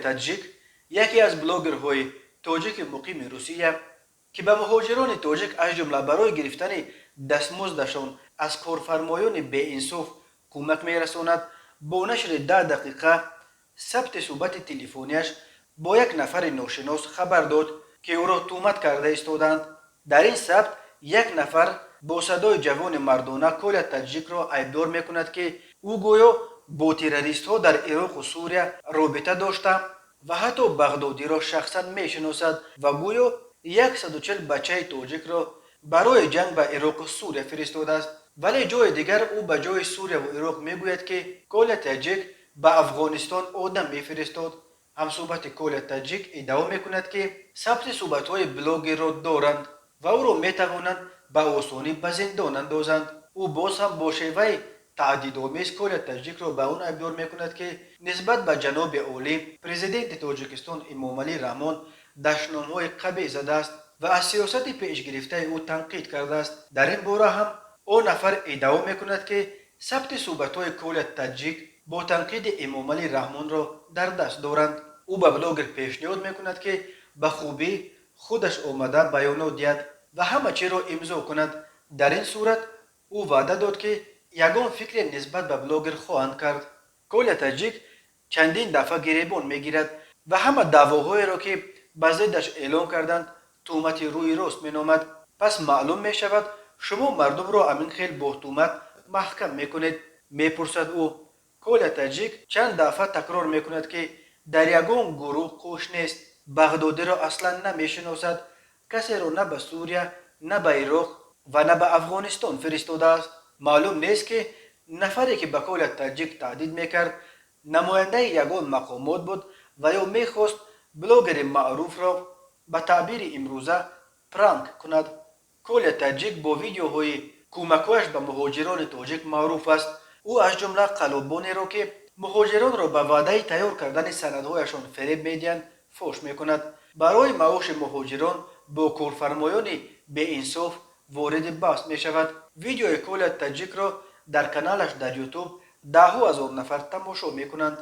Таджик, яке аз блогерҳои тоҷики муқими Русия, ки ба муҳоҷирони тоҷик, аз ҷумла барои гирифтани дастмуздашон аз корфармоёни беинсоф, кӯмак мерасонад, бо нашри 10 дақиқа сабти суҳбати телефонияш бо як нафари ношинос хабар дод, ки ӯро туҳмат карда истодаанд. Дар ин сабт як нафар бо садои ҷавони мардона Коля Таджикро айбдор мекунад, ки ӯ гӯё бо террористҳо дар Ироқу Сурия робита дошта ва ҳатто Бағдодиро шахсан мешиносад ва гӯё 140 бачаи тоҷикро барои ҷанг ба Ироқу Сурия фиристодааст. Вале ҷои дигар ӯ ба ҷои Сурияву Ироқ мегӯяд, ки Коля Таҷик ба Афғонистон одам мефиристод. Ҳамсӯҳбати Коля Таҷик иддао мекунад, ки сабти суҳбатҳои блогерро доранд ва ӯро метавонанд ба осонӣ ба зиндон андозанд. Ӯ боз ҳам бо шеваи таҳдидомез Коля Таҷикро ба он айбдор мекунад, ки нисбат ба ҷаноби олӣ, Президенти Тоҷикистон Эмомалӣ Раҳмон, дашномҳои қабеҳ задааст ва аз сиёсати пешгирифтаи ӯ танқид кардааст. Дар ин бора ҳам он нафар иддао мекунад, ки сабти суҳбатҳои Коля Таҷик бо танқиди Эмомалӣ Раҳмонро дар даст доранд. Ӯ ба блогер пешниҳод мекунад, ки ба хубӣ худаш омада баёнот диҳад ва ҳама чиро имзо кунад. Дар ин сурат ӯ ваъда дод, ки ягон фикре нисбат ба блогер хоҳанд кард. Коля Таҷик чандин дафъа гиребон мегирад ва ҳама даъвоҳоеро, ки ба зиддаш эълон карданд, туҳмати рӯи рост меномад. «Пас маълум мешавад, шумо мардумро амин хел бо туҳмат маҳкам мекунед?» — мепурсад ӯ. Коля Таҷик чанд дафъа такрор мекунад, ки дар ягон гурӯҳ қӯш нест, Бағдодиро аслан намешиносад, касеро на ба Сурия, на ба Ироқ ва на ба Афғонистон фиристодааст. Маълум нест, ки нафаре, ки ба Коля Таҷик таҳдид мекард, намояндаи ягон мақомот буд ва ё мехост блогери маъруфро ба таъбири имрӯза пранк кунад. Коля Таҷик бо видеоҳои кӯмакҳояш ба муҳоҷирони тоҷик маъруф аст. Ӯ аз ҷумла қаллобонеро, ки муҳоҷиронро ба ваъдаи тайёр кардани санадҳояшон фиреб медиҳанд, фош мекунад. Барои маоши муҳоҷирон бо корфармоёни беинсоф вориди баҳс мешавад. Видеои Коля Таҷикро дар каналаш дар Ютуб даҳҳо ҳазор нафар тамошо мекунанд.